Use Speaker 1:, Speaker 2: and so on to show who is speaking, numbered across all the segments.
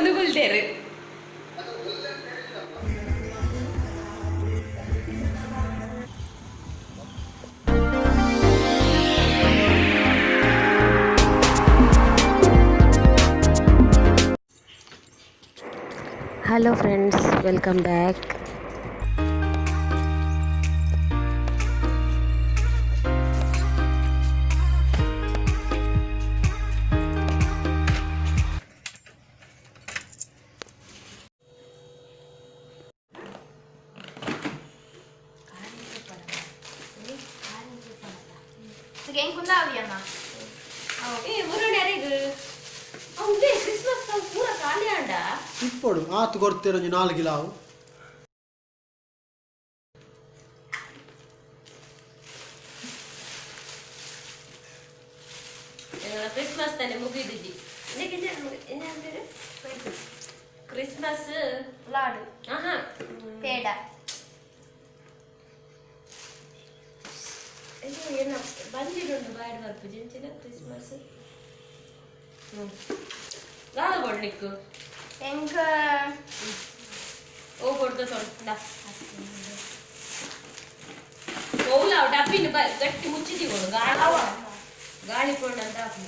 Speaker 1: ಪಂಡೊಂದು ಕುಲ್ದೇರು.
Speaker 2: Hello friends, welcome back.
Speaker 1: ಏ ಮುರುಣಿ ಅರೆಗ್ ಅವುದೇ Christmas ತಾವು ಪೂರ ಖಾಲಿ ಆಂಡ.
Speaker 3: ಇಪ್ಪೊಡು ಆತು ಕೊಡ್ತೇನೆ ಒಂಜಿ ನಾಲ್ ಕಿಲಾವು.
Speaker 1: ಕ್ರಿಸ್ಮಸ್ ತಾನೆ ಮುಗಿದಿದ್ದಿ. ಕ್ರಿಸ್ಮಸ್.
Speaker 4: ಲಾಡು.
Speaker 1: ಆಹಾ.
Speaker 4: ಪೇಡ.
Speaker 1: ಇದು ಏನ ಬಂದಿಡುಂಡು ಬಾಯ್ಡ್ ಬರ್ಪು ಜಿಂಚಿನ ಕ್ರಿಸ್ಮಸ್ ದಾದ ಕೊಡ್ಲಿಕ್ಕು.
Speaker 4: ಎಂಕ?
Speaker 1: ಓ ಕೊಡ್ದ ತೊಂಡ ಓಲ ಡಬ್ಬಿನ ಗಟ್ಟಿ ಮುಚ್ಚಿದೀವಿ, ಗಾಳಿ ಗಾಳಿ ಕೊಂಡಂತ ಹಾಕಿ.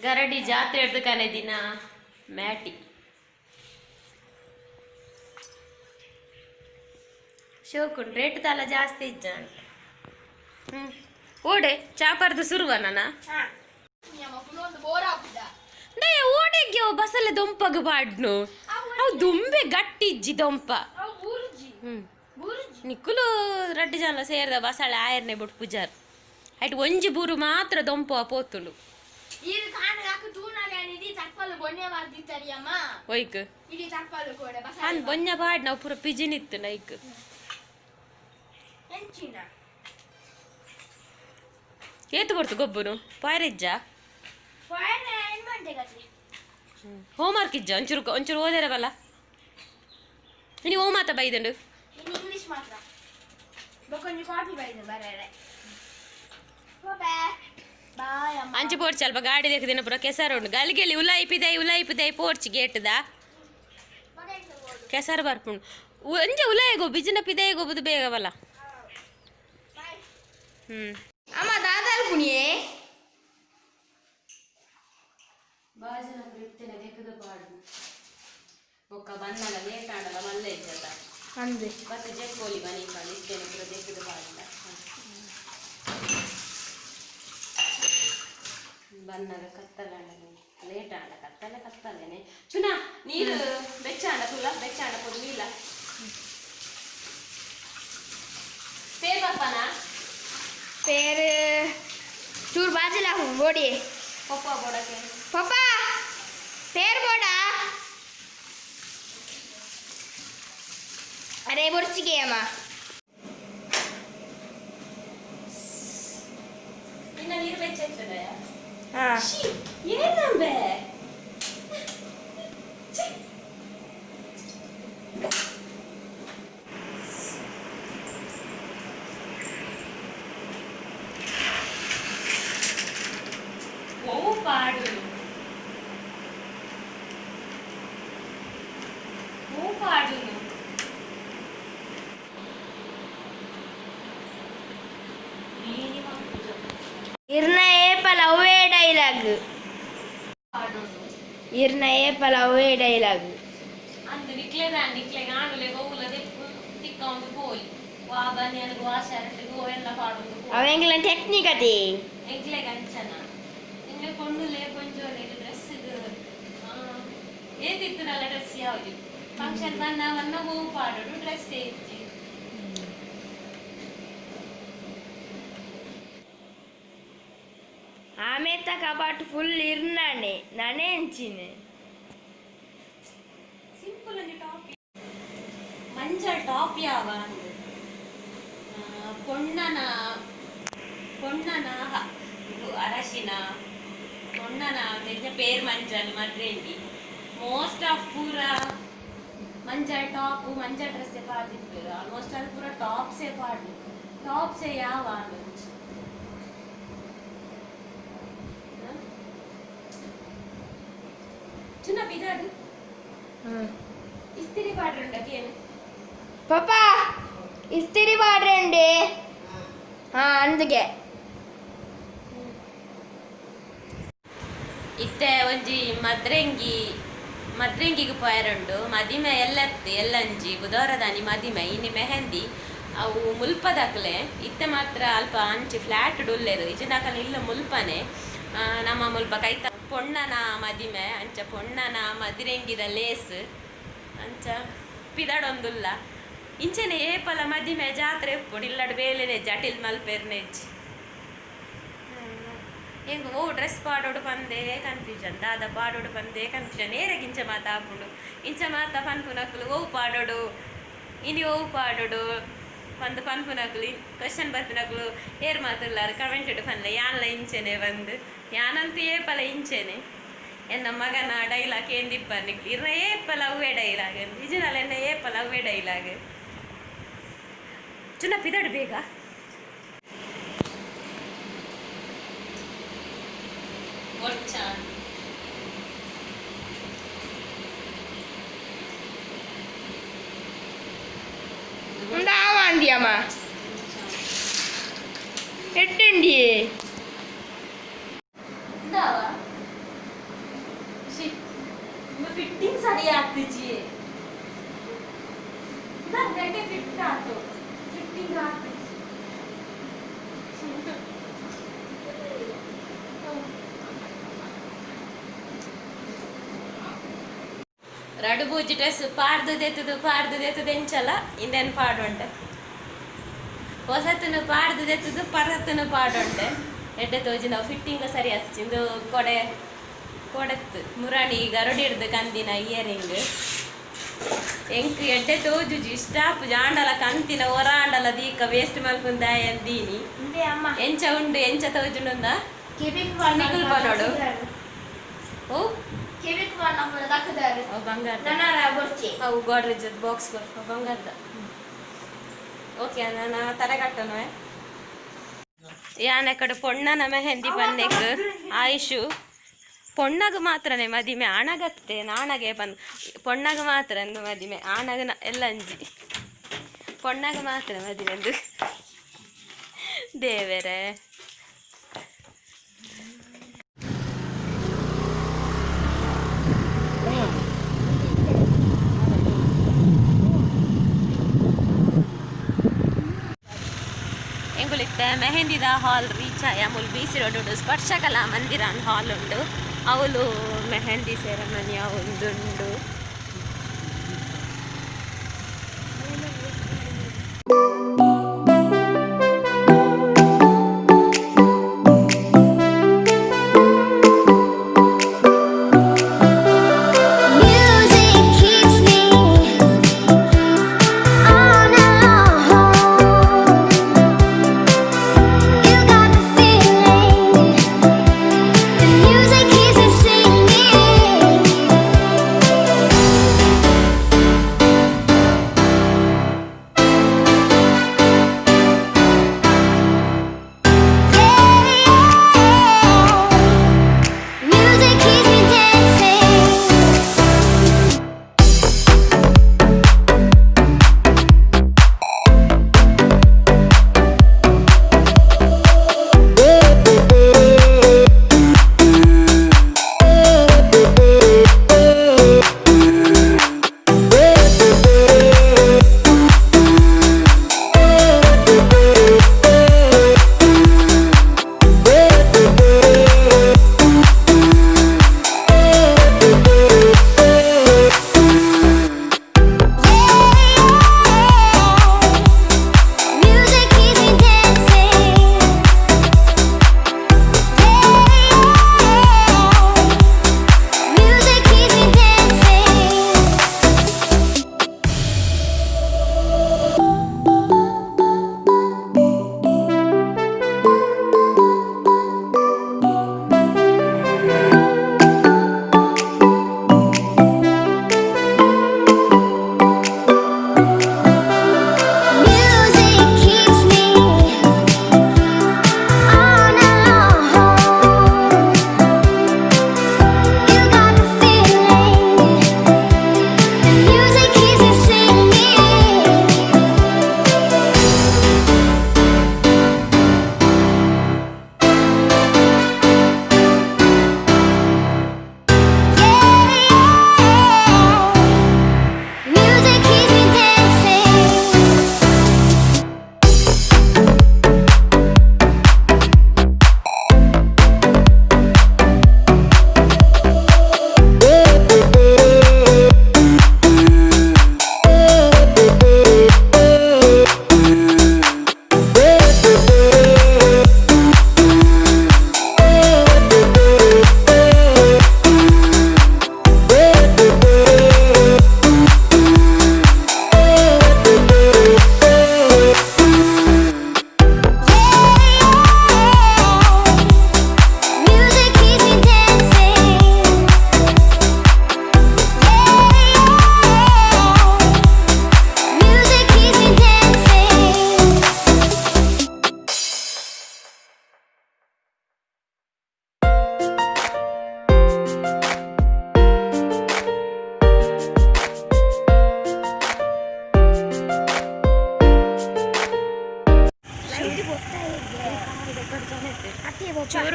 Speaker 1: ಗರಡಿ ಜಾತ್ರೆ ಹಿಡ್ದು ಕನೆ ದಿನ ಮ್ಯಾಟಿ ಶೋಕುಂಡು, ರೇಟ್ ತಾಲ ಜಾಸ್ತಿ ಇಜ್ಜ. ಹ್ಮ್ ಓಡೆ ಚಾಪರ್ದು ಸುರುವ ನನ್ನ ದಯ ಓಡೆಗೆ ಬಸಲೆ ದೊಂಪಗ ಪಾಡ್ನು, ಅವು ದುಂಬೆ ಗಟ್ಟಿ ಇಜ್ಜಿ ದೊಂಪ. ನಿಕ್ಕುಲು ರಡ್ಡು ಜನ ಸೇರ್ದ ಬಸಳೆ ಆಯರ್ನೆ ಬಿಟ್ಟು ಪೂಜಾರ್ ಐಟ್ ಒಂಜಿ ಬೂರು ಮಾತ್ರ ದೊಂಪ ಪೋತುಂಡು. ಒಯ್ಕ್ ಅನ್ ಬೊಂಜ ಪಾಡ್ ನಾವು ಪೂರ ಪಿಜಿನಿತ್ತು ನೈಕ್. ಏತು ಕೊಡ್ತು ಗೊಬ್ಬನು ಪಾಯರೆಜ್ಜ ಹೋಮ್ವರ್ಕ್ ಇಜ್ಜ? ಒಂಚೂರು ಒಂಚೂರು ಓದಿರವಲ್ಲ ಇನಿ. ಓ ಮಾತ ಬೈದಂಡು.
Speaker 4: ಇಂಗ್ಲಿಷ್ ಮಾತ್ರ ಬೊಕೊಂಜಿ ಕಾಪಿ ಬೈದು ಬರರೆ. ಬಾಯ್ ಅಮ್ಮ.
Speaker 1: ಅಂಚೆ ಪೋರ್ಚ್ ಅಲ್ಪ ಗಾಡಿ ದಿನ ಪೂರ ಕೆಸರು ಉಂಡು ಗಲಿಗೆಲಿ ಉಲಾಯಿಪಿದೈ ಉಲಾಯಿಪಿದೈ ಪೋರ್ಚ್ ಗೇಟ್ದ ಕೆಸರು ಬರ್ಪುಂಡು. ಒಂಜೆ ಉಲಾಯಿಗೋ ಬಿಜಿನ ಪಿದೈ ಗೊಬ್ಬದು ಬೇಗವಲ್ಲ. ಹ್ಮ್.
Speaker 4: ಅಮ್ಮ ದಾದಾಲ್ ಪುಣಿಯೇ.
Speaker 1: ಬಾಜನ ಇತ್ತೇನೆ ದೆಕ್ಕದ ಪಾಡು ಬೊಕ್ಕ ಬನ್ನಗ ಲೇಟ್ ಆಂಡಲ ಮಲ್ಲ ಇಜ್ಜತ.
Speaker 4: ಅಂದೆ.
Speaker 1: ಬತ್ತೆ ಜೆಕ್ಕೋಲಿ ಬನಿ ಪಾಡು ಇತ್ತೇನೆ ಪೂರ ದೆಕ್ಕದ ಪಾಡಿಲ್ಲ. ಬನ್ನಗ ಕತ್ತಲಾಂಡ ಲೇಟ್ ಆಂಡ ಕತ್ತಲೆ ಕತ್ತಲೇನೆ. ಚುನಾ ನೀರು ಬೆಚ್ಚಾಂಡ ತುಲ ಬೆಚ್ಚಾಂಡ ಪೊದು ನೀಲ ಪೇರ್ ಬಪ್ಪನಾ.
Speaker 4: ಪೇರು ಚೂರು ಬಾಜಿಲ ಬೋಡಿ.
Speaker 1: ಪಪ್ಪ ಬೋಡಕ್ಕೆ.
Speaker 4: ಪಪ್ಪ ಪೇರು ಬೋಡ. ಅರೆ ಬೊರ್ಚಿಗೆ ಅಮ್ಮ.
Speaker 1: ಇನ್ನ ನೀರು ಬೆಚ್ಚ ಇರ್ತದಯ?
Speaker 4: ಹಾ.
Speaker 1: ಏನಂಬೆ? ಓ ಪಾಡುನು ಓ ಪಾಡುನು.
Speaker 4: ಇರ್ನ ಏಪಲ ಅವೇ ಡೈಲಾಗ್. ಇರ್ನ ಏಪಲ ಅವೇ ಡೈಲಾಗ್.
Speaker 1: ಅಂದು ನಿಕ್ಲೆದ ನಿಕ್ಲೆಗ್ ಆಂಡುಲೆ ಗೋವುಲ ದೆಪ್ಪು ತಿಕ್ಕ ಒಂದು ಪೋಲಿ ವಾ ಬನಿಯನ್ಗ್ ವಾ ಶರ್ಟ್ಗ್ ಎಲ್ಲ ಪಾಡೊಂದು.
Speaker 4: ಅವೆಂಗ್ಲ ಟೆಕ್ನಿಕ್ ಅದೇ.
Speaker 1: ಎಂಕ್ಲೆಗ್ ಅಂಚನ ನಿಂಗೆ ಕೊಂಡುಲೆ ಕೊಂಚೋಲೆ ಡ್ರೆಸ್ಗ್ ಏತಿತ್ತುನಲ್ಲ ಡ್ರೆಸ್ ಯಾವುದು ಫಂಕ್ಷನ್ ಬನ್ನ ಬನ್ನ ಹೂವು ಪಾಡೋಡು ಡ್ರೆಸ್ ಇಜ್ಜಿ.
Speaker 4: ಆಮೇತ ಕಪಾಟ್ ಫುಲ್ ಇರ್ನಾನೆ ನಾನೇ ಎಂಚಿನ.
Speaker 1: ಸಿಂಪಲ್ ಒಂಜಿ ಟಾಪ್ ಮಂಜಲ್ ಟಾಪ್ ಯಾವ ಅಂದ್ ಪೊಣ್ಣನ ಪೊಣ್ಣನ ಅರಶಿನ ಪೊಣ್ಣನ ತೆಂಚ ಪೇರ್ ಮಂಜಲ್ ಮದ್ರೆಂಡಿ ಮೋಸ್ಟ್ ಆಫ್ ಪೂರ. ಮಂಜಲ್ ಟಾಪ್, ಮಂಜಲ್ ಡ್ರೆಸ್ಸೇ ಪಾಡ್ದಿಪ್ಪೆರ್. ಆಲ್ಮೋಸ್ಟ್ ಅದು ಪೂರ ಟಾಪ್ಸೇ ಪಾಡ್ದು, ಟಾಪ್ಸೇ ಯಾವ ಆಂಡ್. ಚಿನ್ನ ಬಿದಾಡು ಇಸ್ತಿರಿ ಪಾಡ್ರುಂಡಕೇನು.
Speaker 4: ಪಾಪಾ, ಇಸ್ತಿರಿ ಪಾಡ್ರಂಡಿ. ಹಾ, ಅಂದಿಗೆ.
Speaker 1: ಇತ್ತೆ ಒಂಜಿ ಮದ್ರೆಂಗಿ, ಮದ್ರೆಂಗಿಗ್ ಪೋಯರುಂಡು. ಮದಿಮೆ ಎಲ್ಲತ್ತು ಎಲ್ಲಂಜಿ ಬುಧವಾರದಾನಿ ಮದಿಮೆ, ಇನಿ ಮೆಹಂದಿ. ಅವು ಮುಲ್ಪದಕ್ಲೆ. ಇತ್ತೆ ಮಾತ್ರ ಅಲ್ಪ ಅಂಚಿ ಫ್ಲಾಟ್ ಉಲ್ಲೆರ್, ಇಜಿನಕಲ್ ಇಲ್ಲ ಮುಲ್ಪನೆ. ನಮ್ಮ ಮುಲ್ಪ ಕೈತ ಪೊಣ್ಣನ ಮದಿಮೆ, ಅಂಚ ಪೊಣ್ಣನ ಮದಿರೆಂಗಿದ ಲೇಸ್ ಅಂಚ ಪಿದಡೊಂದುಲ್ಲ. ಇಂಚೆನೆ ಏಪಲ ಮದಿಮೆ ಜಾತ್ರೆ ಉಪ್ಪುಡು, ಇಲ್ಲಡ್ ಬೇಲೆನೆ ಜಟಿಲ್ ಮಲ್ಪೆರ್ನೆಜ್ಜಿ. ಎಂಕ್ ಓ ಡ್ರೆಸ್ ಪಾಡೋಡು ಪಂದೇ ಕನ್ಫ್ಯೂಷನ್, ದಾದ ಪಾಡೋಡು ಪಂದೇ ಕನ್ಫ್ಯೂಷನ್. ಏರೆಗ್ ಇಂಚ ಮಾತ ಆಪುಂಡು? ಇಂಚ ಮಾತ ಪನ್ಪುನಕುಲು ಓವು ಪಾಡೋಡು, ಇನಿ ಓವು ಪಾಡೋಡು ಪಂದ್ ಪನ್ಪುನಕುಲು, ಕ್ವಶನ್ ಬರ್ಪಿನಕುಲು ಏರ್ ಮಾತುಲ್ಲಾರ್ ಕಮೆಂಟ್ ಪನ್ಲೆ. ಯಾನ್ಲ ಇಂಚೆನೆ ಬಂದು, ಯಾನಂತೂ ಏಪಲ ಇಂಚೆನೆ. ಎನ್ನ ಮಗನ ಡೈಲಾಗ್ ಏಂದಿಪ್ಪ ನಿಕ್ಲು ಇರ್ನ ಏಪಲ ಅವ್ವೇ ಡೈಲಾಗ್, ನಿಜನಲ್ಲ? ಎನ್ನ ಏಪಲ ಅವ್ವೇ ಡೈಲಾಗ್. ಚುನ ಪಿದಡು ಬೇಗ. ಬೊಚ್ಚ.
Speaker 4: ഉണ്ടാവാണ്ടിയമ്മ എട്ടുണ്ടിയേ.
Speaker 1: ಇಂದಾವ ಫಿಟ್ಟಿಂಗ್ ಸರಿ ಆಗ್ತಿಜಿ. ಗಂಟೆ ಫಿಟ್ ಆತು, ಫಿಟ್ಟಿಂಗ್ ಆಗ್ತಿಜಿ. ರಡು ಬೂಜಿ ಡ್ರೆಸ್ ಪಾಡ್ದು ದೆತ್ತದು, ಪಾಡ್ದು ದೆತ್ತದು ಎಂಚಲ ಇಂದೆನ್ ಪಾಡುಂಟೆ. ಹೊಸತನು ಪಾಡ್ದು ದೆತ್ತದು, ಪರತನು ಪಾಡುಂಟೆ. ಎಡ್ಡೆ ತೋಜಿ ನಾವು ಫಿಟ್ಟಿಂಗ್ ಸರಿ ಆಗ್ತಿಜಿ. ಇಂದು ಕೊಡೆ ಕೊಡತ್ತು ಮುರಾಣಿ ಗರುಡಿಡ್ದು ಕಂದಿನ ಇಯರಿಂಗ್ ಎಂಕ್ ಎಡ್ಡೆ ತೋಜುಜಿ, ಇಷ್ಟ ಆಪುಜಿ. ಆಂಡಲ ಕಂತಿನ ಹೊರ ಆಂಡಲ ದೀಕ ವೇಸ್ಟ್ ಮಲ್ಪುಂದಾಯ ದೀನಿ.
Speaker 4: ಅಮ್ಮ.
Speaker 1: ಎಂಚ ಉಂಡು, ಎಂಚ ತೋಜುಂಡುಂದ ನಿಕುಲ್ ಪನೋಡು. ಓ.
Speaker 4: ಕೆಬಿಕ್ ದಕ್ಕದಾರು.
Speaker 1: ಅವು ಬಂಗಾರದ.
Speaker 4: ನನ್ನ ಬೊರ್ಚಿ.
Speaker 1: ಅವು ಗೋಡ್ರೇಜ್ ಬಾಕ್ಸ್ ಬಂಗಾರದ. ಓಕೆ, ನಾನು ತಲೆಗಟ್ಟನು. ಯಾನ ಕಡೆ ಪೊಣ್ಣನ ಮೆಹಂದಿ ಪನ್ನೆಕ್ ಆಯುಷು. ಪೊಣ್ಣಗ ಮಾತ್ರನೇ ಮದಿಮೆ, ಆಣಗತ್ತೆ ನಾಣಗೆ ಬಂದು ಪೊಣ್ಣಗ ಮಾತ್ರ ಅಂದು ಮದಿಮೆ. ಆಣಗ ಎಲ್ಲ ಅಂಜಿ, ಪೊಣ್ಣಗ ಮಾತ್ರ ಮದಿಮೆ ಅಂದು. ದೇವರೇ. ಎಂಗುಲಿತ್ತೆ ಮೆಹಂದಿದ ಹಾಲ್ ರೀಚ್ ಆಯ. ಮುಲ್ ಬೀಸಿ ರೋಡ್ ಉಂಡು, ಸ್ಪರ್ಶಕಲಾ ಮಂದಿರ ಹಾಲ್ ಉಂಡು. ಅವಳು mehndi ಸೆರೆಮನಿಯ ಒಂದುಂಡು.
Speaker 5: Music keeps me on and on. You got the feeling. The music keeps me singing.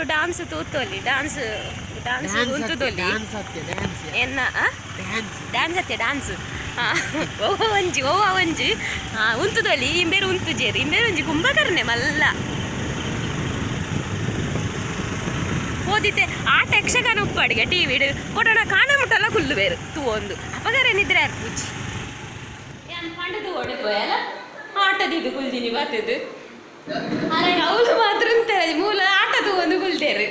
Speaker 1: ಮೂಲು ಡಾನ್ಸ್ ತೂತೊಲಿ, ಡಾನ್ಸ್ ಡಾನ್ಸ್ ಉಂತುದೊಲಿ.
Speaker 3: ಡ್ಯಾನ್ಸ್ ಅತ್ತೆ, ಡ್ಯಾನ್ಸ್.
Speaker 1: ಎನ್ನ?
Speaker 3: ಡ್ಯಾನ್ಸ್.
Speaker 1: ಡ್ಯಾನ್ಸ್ ಅತ್ತೆ, ಡ್ಯಾನ್ಸ್. ಓ ಒಂಜಿ, ಓ ಒಂಜಿ ಉಂತುದೊಲಿ. ಇಂಬೇರು ಉಂತುಜೇರು. ಇಂಬೇರು ಒಂಜಿ ಕುಂಭಕರ್ಣೆ ಮಲ್ಲ ಓದಿತ್ತೆ. ಆಟ ಯಕ್ಷಗಾನ ಉಪ್ಪಾಡಿಗೆ ಟಿವಿಡ್ ಕೊಡೋಣ ಕಾಣ ಮುಟ್ಟಲ್ಲ ಕುಲ್ಲು ಬೇರು ತೂವೊಂದು. ಅಪಗರೆ ನಿದ್ರೆ ಅರ್ಪುಜಿ. ಯಾನ್ ಪಂಡದು ಓಡಿಪೋಯಲ್ಲ ಆಟದಿದ್ದು ಕುಲ್ದಿನಿ ಬತ್ತದು. ಅರೆ, ಅವಳು ಮಾತ್ರ ಉಂತಾರೆ ಮೂಲ ಆಟ ತೂವೊಂದು ಕುಲ್ತೇರು.